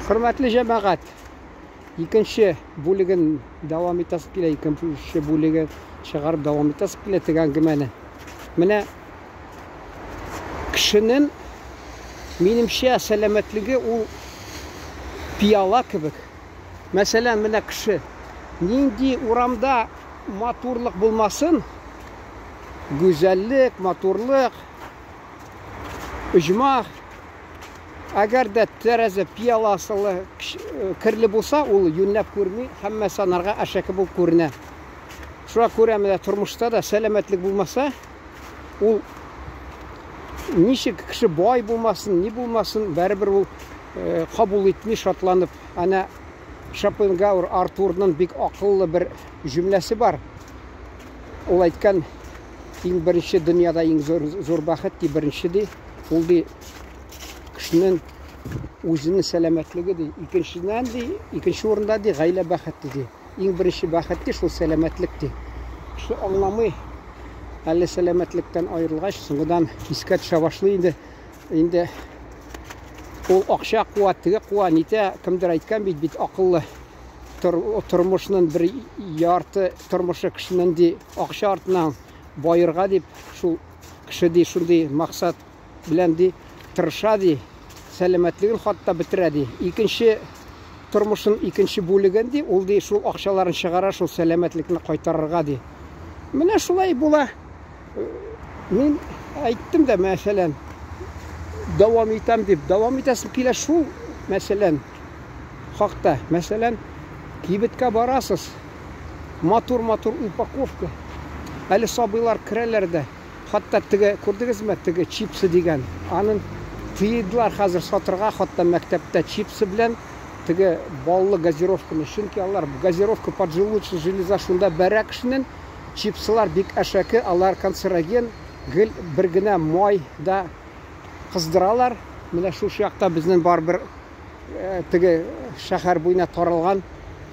Хөрмәтле җәмәгать, икенче бүлеген дәвам итәсе килә, икенче бүлеген чыгарып дәвам итәсе килә теге әңгәмәне. Менә кешенең минемчә сәламәтлеге ул пиала кебек. Мәсәлән, менә кеше нинди урамда матурлык булмасын, гүзәллек, матурлык, оҗмах, Әгәр дә тәрәзә пиаласылы керле булса, ул юньләп күрми, һәммәсе анарга әшәке булып күренә. Шуңа күрә менә тормышта да сәламәтлек булмаса, ул ничек кеше бай булмасын, ни булмасын, бәрібер ул кабул итми, шатланып. Әнә Шопенгауэр Артурның бик акыллы бер җөмләсе бар. Ул әйткән, иң беренче дөньяда иң зур, зур бәхет ди, беренче ди, ул ди кешенең үзенең сәламәтлеге ди. Икенчедән ди, икенче урында ди гаилә бәхете ди. Иң беренче бәхет ди шул сәламәтлек ди. Кеше аңламый. Әле сәламәтлектән аерылгач, соңгыдан искә төшә башлый инде. Инде ул акча куа, теге куа, нитә, кемдер әйткән бит, бит акыллы тор, тормышның бер ярты тормышы кешенең ди акча артыннан баерга дип шул кеше ди шундый максат белән ди тырыша ди, сәламәтлеген хатта бетерә ди. Икенче тормышын икенче бүлеген ди, ул ди шул акчаларын чыгара, шул сәламәтлекне кайтарырга ди. Менә шулай була. Мин әйттем дә, мәсәлән, дәвам итәм дип, дәвам итәсем килә шул, мәсәлән, хакта. Мәсәлән, кибеткә барасыз, матур-матур упаковка. Әле сабыйлар керәләр дә. Хатта теге, күрдегезме, теге чипсы дигән. Анын тыйдылар хәзер сатырга, хатта мәктәптә чипсы белән теге баллы газировканы. Чөнки алар газировка поджелудочная железа шунда бәрә кешенең. Чипсылар бик әшәке, алар канцероген, гел бер генә май да кыздыралар. Менә шушы якта безнең бар бер теге шәһәр буена таралган,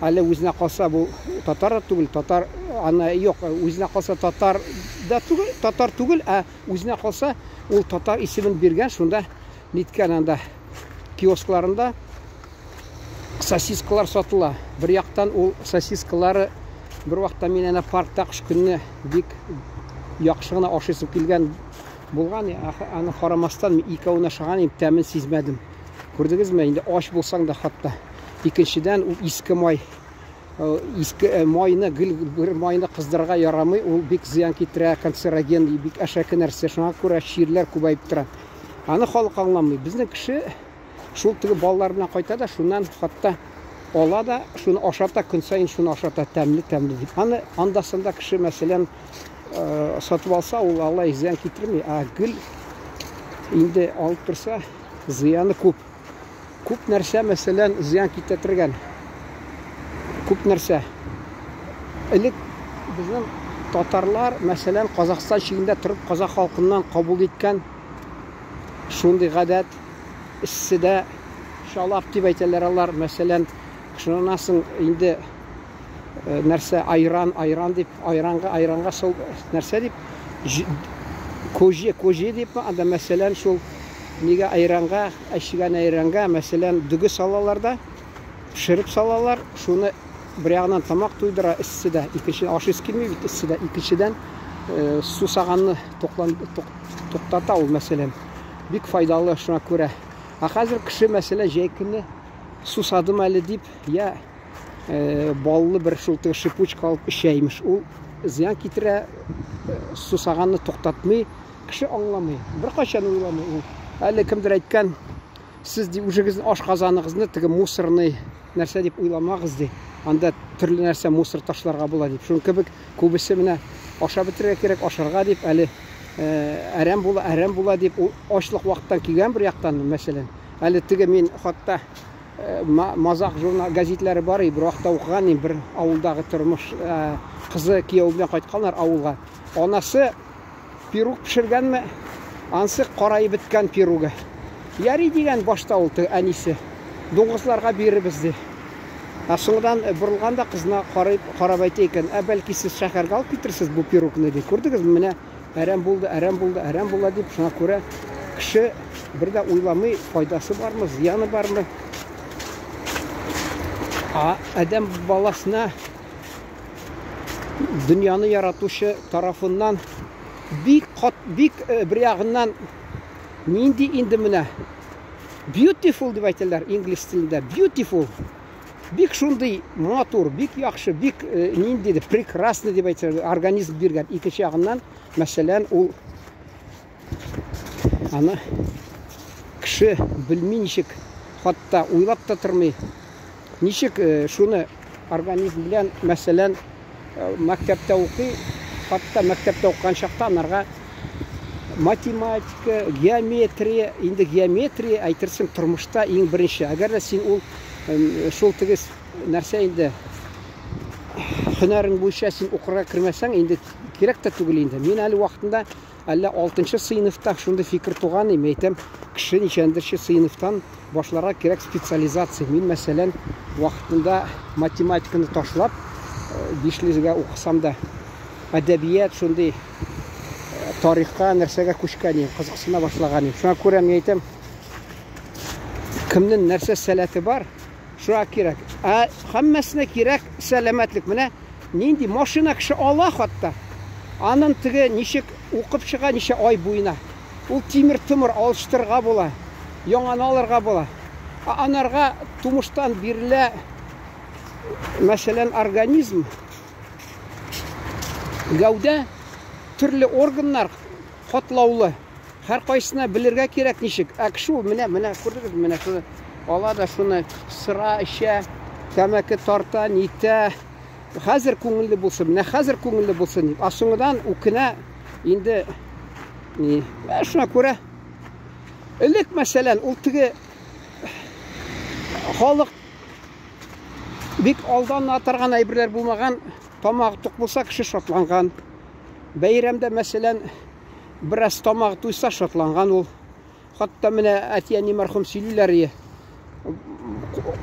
әле үзенә калса бу татар да түгел, татар аны юк, үзенә калса татар да түгел, татар түгел, ә үзенә калса ул татар исемен биргән, шунда ниткән анда киоскларында сосискалар сатыла. Бер яктан ул сосискалары бер вакытта мин әнә паркта кыш көнне бик яхшы гына ашыйсым килгән булган, аны карамастан мин икәвен ашаган идем, тәмен сизмәдем. Күрдегезме, инде ач булсаң да хатта. Икенчедән, ул иске май. Иске майны, гел бер майны кыздырырга ярамый, ул бик зыян китерә, канцероген, бик әшәке нәрсә. Шуңа күрә чирләр күбәеп тора. Аны халык аңламый. Безнең кеше шул теге балалар белән кайта да, шуннан хатта ала да, шуны ашата, көн саен шуны ашата, тәмле-тәмле дип. Аны анда-санда кеше, мәсәлән, сатып алса, ул алай зыян китерми, ә гел инде алып торса, зыяны күп. Күп нәрсә, мәсәлән, зыян китертергән. Күп нәрсә. Элек безнең татарлар, мәсәлән, Казахстан чигендә торып, казах халкыннан кабул иткән шундый гадәт, эсседә шалап дип әйтәләр алар, мәсәлән, шуннан соң инде нәрсә айран, айран дип, айранга, айранга сол нәрсә дип, кожи, кожи дип, анда мәсәлән шул нигә айранга, әчегән айранга, мәсәлән, дөге салалар да, пешереп салалар, шуны бер ягыннан тамак туйдыра эсседә, икенчедән ашыйсы килми бит эсседә, икенчедән сусаганны туктата ул, мәсәлән. Бик файдалы шуңа күрә. Ә хәзер кеше, мәсәлән, җәй көне сусадым әле дип, я баллы бер шул теге шипучка алып эчә имеш. Ул зыян китерә, сусаганны туктатмый, кеше аңламый, беркайчан уйламый ул. Әле кемдер әйткән, сез ди үзегезнең ашказаныгызны теге мусорный нәрсә дип уйламагыз ди. Анда төрле нәрсә мусор ташларга була дип. Шуның кебек күбесе менә ашап бетерергә кирәк, ашарга дип әле әрәм була, әрәм була дип ул ачлык вакыттан килгән бер яктан, мәсәлән. Әле теге мин хатта Мазак журнал газетләре бар, бер вакытта укыган идем, бер авылдагы тормыш кызы кияү белән кайтканнар авылга. Анасы пируг пешергәнме? Ансы караеп беткән пиругы. Яри дигән башта ул әнисе. Дуңгызларга бирербез ди. Ә соңдан борылган да кызына карап, карап әйтә икән, ә бәлки сез шәһәргә алып китерсез бу пиругны ди. Күрдегезме, менә әрәм булды, әрәм булды, әрәм була дип, шуңа күрә кеше бер дә уйламый, файдасы бармы, зыяны бармы. А адәм баласына дөньяны яратучы тарафыннан бик кат, бик э, бер ягыннан нинди инде менә beautiful дип әйтәләр инглиз телендә, beautiful. Бик шундый матур, бик яхшы, бик э, нинди прекрасный дип әйтәләр, организм биргән. Икенче ягыннан, мәсәлән, ул аны кеше белми ничек, хатта уйлап та тормый. Ничек э, шуны организм белән, мәсәлән, э, мәктәптә укый, хатта мәктәптә укыган чакта анарга математика, геометрия, инде геометрия әйтерсең тормышта иң беренче. Әгәр дә син ул шул теге нәрсә инде һөнәрең буенча син укырга кермәсәң, инде кирәк тә түгел инде. Мин әле вакытында әллә 6 сыйныфта шундый фикер туган иде, әйтәм, кеше ничәндерче сыйныфтан башларга кирәк специализация. Мин, мәсәлән, вакытында математиканы ташлап, бишлегә укысам да, әдәбият шундый тарихка, нәрсәгә күчкән идем, кызыксына башлаган идем. Шуңа күрә мин әйтәм, кемнең нәрсә сәләте бар, шуңа кирәк. Ә һәммәсенә кирәк сәламәтлек. Менә нинди машина кеше ала хатта. Анын теге ничек укып чыга ничә ай буена. Ул тимер-томыр алыштырырга була, яңаны алырга була. Ә анарга тумыштан бирелә, мәсәлән, организм, гәүдә, төрле органнар катлаулы. Һәркайсына белергә кирәк ничек. Ә кеше ул менә, менә күрдегезме, менә шуны ала да шуны сыра эчә, тәмәке тарта, нитә. Хәзер күңелле булсын, менә хәзер күңелле булсын дип. Ә соңыдан үкенә инде ни. Ә шуңа күрә элек, мәсәлән, ул теге халык бик алдан атарган әйберләр булмаган, тамагы тук булса, кеше шатланган. Бәйрәмдә, мәсәлән, бераз тамагы туйса, шатланган ул. Хатта менә әти-әни мәрхүм сөйлиләр ие.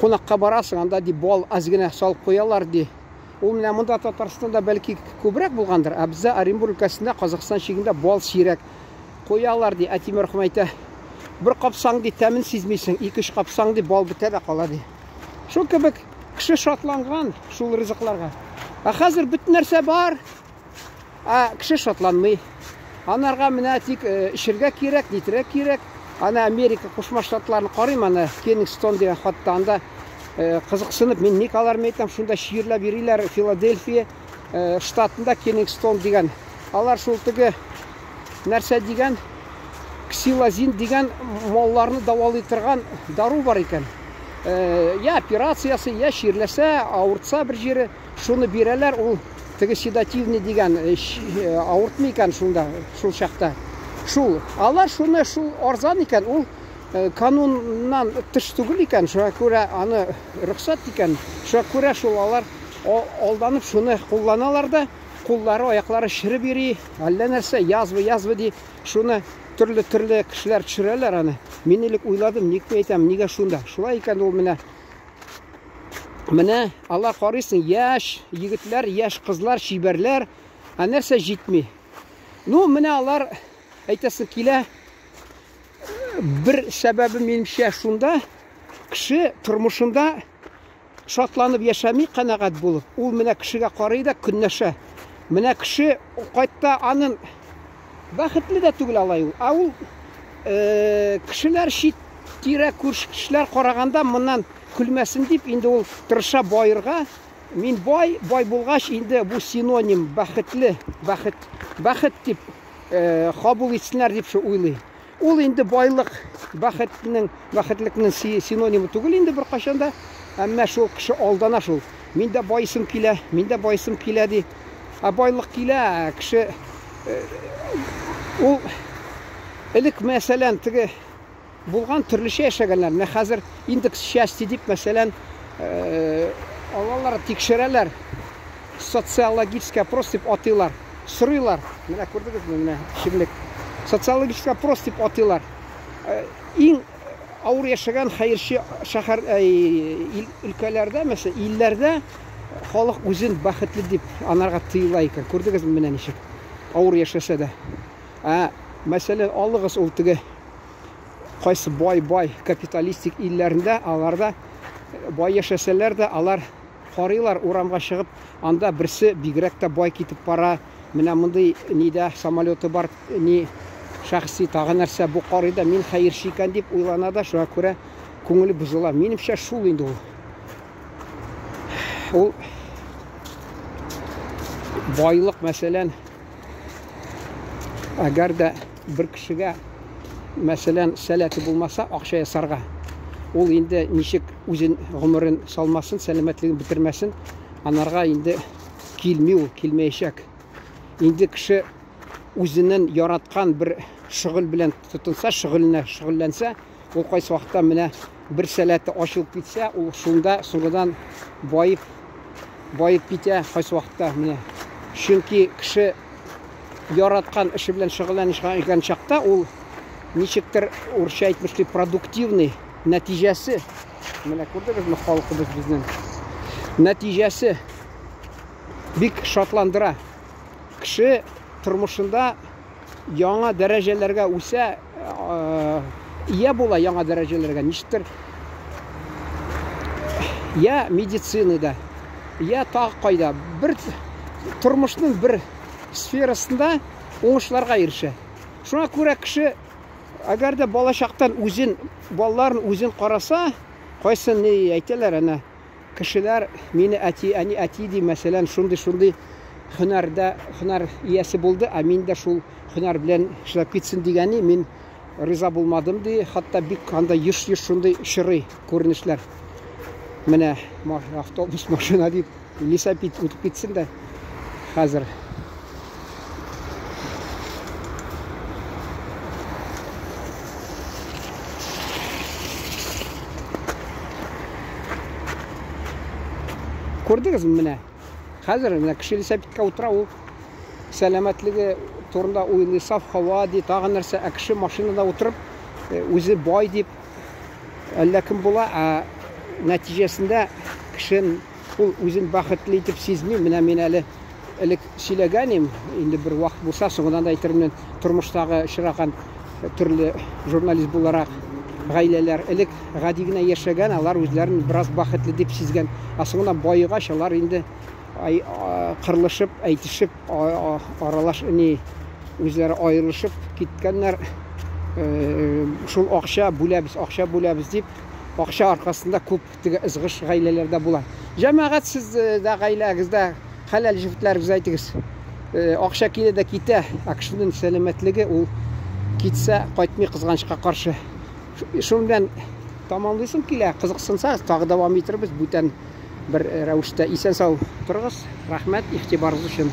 Кунакка барасың, анда ди бал аз генә салып куялар ди. Ул менә монда Татарстанда бәлки күбрәк булгандыр, ә бездә Оренбург өлкәсендә, Казахстан чигендә бал сирәк куялар ди. Әти мәрхүм әйтә, бер капсаң ди, тәмен сизмисең, ике-өч капсаң ди, бал бетә дә кала ди. Шул кебек кеше шатланган шул ризыкларга. Ә хәзер бөтен нәрсә бар. Ә кеше шатланмый. Анарга менә тик э, эчергә кирәк, нитергә кирәк. Ана Америка Кушма Штатларын карыйм, ана Кенигстон дигән хатта анда э, кызыксынып, мин ник алар әйтәм, шунда чирләп йөриләр Филадельфия э, штатында Кенигстон дигән. Алар шул теге нәрсә дигән ксилозин дигән малларны дәвалый торган дару бар икән. Я операциясе, я чирләсә, авыртса бер җире, Шуны бирәләр, ул теге седативный дигән э, э, авыртмый икән шунда, шул чакта. Шул. Алар шуны шул арзан икән, ул э, кануннан тыш түгел икән, шуңа күрә аны рөхсәт икән. Шуңа күрә шул алар алданып шуны кулланалар да, куллары, аяклары череп йөри, әллә нәрсә, язва, язва ди. Шуны төрле-төрле кешеләр төшерәләр аны. Мин элек уйладым, ник әйтәм, нигә шунда? Шулай икән ул менә. Менә алар карыйсың, яшь егетләр, яшь кызлар, чибәрләр, ә нәрсә җитми? Ну, менә алар әйтәсе килә, бер сәбәбе минемчә шунда, кеше тормышында шатланып яшәми, канәгать булып. Ул менә кешегә карый да көнләшә. Менә кеше кайтта анын бәхетле дә түгел алай ул. Ә ул э, кешеләр чит тирә күрше кешеләр караганда моннан көлмәсен дип инде ул тырыша баерга. Мин бай, бай булгач инде бу синоним бәхетле, бәхет, бәхет дип э, кабул итсеннәр дип шу уйлый. Ул инде байлык бәхетнең, бәхетлекнең синонимы түгел инде беркайчан да. Әмма шул кеше алдана шул. Мин дә байысым килә, мин дә байысым килә ди. Ә байлык килә, кеше э, ул элек мәсәлән теге булган төрлечә яшәгәннәр. Менә хәзер индекс счастья дип, мәсәлән, э, алалар, тикшерәләр. Социологический опрос дип атыйлар. Сорыйлар. Менә күрдегезме, менә эчемлек. Социологический опрос дип атыйлар. Э, иң авыр яшәгән хәерче шәһәр э, өлкәләрдә, мәсәлән, илләрдә халык үзен бәхетле дип анарга тыела икән. Күрдегезме менә ничек? Авыр яшәсә дә. Ә, мәсәлән, алыгыз ул теге кайсы бай-бай капиталистик илләрендә, аларда Бай яшәсәләр дә, алар карыйлар урамга чыгып, анда берсе бигрәк тә бай китеп бара. Менә мондый нидә самолеты бар, ни шәхси тагы нәрсә, бу карый да, мин хәерче икән дип уйлана да, шуңа күрә күңеле бозыла. Минемчә шул инде ул. Ул байлык, мәсәлән, әгәр дә бер кешегә, мәсәлән, сәләте булмаса акча ясарга, ул инде ничек үзен гомерен салмасын, сәламәтлеген бетермәсен, анарга инде килми ул, килмәячәк. Инде кеше үзенең яраткан бер шөгыль белән тотынса, шөгыленә шөгыльләнсә, ул кайсы вакытта менә бер сәләте ачылып китсә, ул шунда соңгыдан баеп баеп китә кайсы вакытта менә. Чөнки кеше яраткан эше белән шөгыльләнгән чакта ул ничектер урысча әйтмешли продуктивный нәтиҗәсе менә күрдегезме халкыбыз безнең нәтиҗәсе бик шатландыра. Кеше тормышында яңа дәрәҗәләргә үсә, ия була яңа дәрәҗәләргә. Ничектер я медицинада, я тагы кайда бер тормышның бер сферасында уңышларга ирешә. Шуңа күрә кеше әгәр дә балачактан үзен, балаларын үзен караса, кайсы ни әйтәләр әнә Кешеләр мине әти, әни, әти ди, мәсәлән, шундый-шундый һөнәрдә, һөнәр иясе булды, ә мин дә шул һөнәр белән эшләп китсен дигәни, мин риза булмадым ди. Хәтта бик анда еш-еш шундый очрый күренешләр. Менә автобус, машина дип, лесопед үтеп китсен дә хәзер. Күрдегезме менә? Хәзер менә кеше лесопедка утыра, ул сәламәтлеге турында уйлый, саф һава ди, тагы нәрсә, ә кеше машинада утырып, э, үзе бай дип әллә кем була, ә нәтиҗәсендә кеше ул үзен бәхетле итеп сизми. Менә мин әле элек сөйләгән идем, инде бер вакыт булса, соңыннан да әйтермен, тормыштагы очраган төрле журналист буларак гаиләләр элек гади генә яшәгән, алар үзләрен бераз бәхетле дип сизгән. Ә соңыннан баегач, алар инде кырылышып, әйтешеп, аралаш, ни, үзләре аерылышып киткәннәр. Э, шул акча бүләбез, акча бүләбез дип, акча аркасында күп теге ызгыш гаиләләрдә була. Җәмәгать, сез э, дә гаиләгездә хәләл җефетләрегезгә әйтегез. Э, акча килә дә китә, ә кешенең сәламәтлеге ул китсә кайтмый кызганычка каршы. Шуның белән тамамлыйсым килә. Кызыксынсагыз, тагы дәвам итербез бүтән бер рәвештә. Исән сау торыгыз. Рәхмәт игътибарыгыз өчен.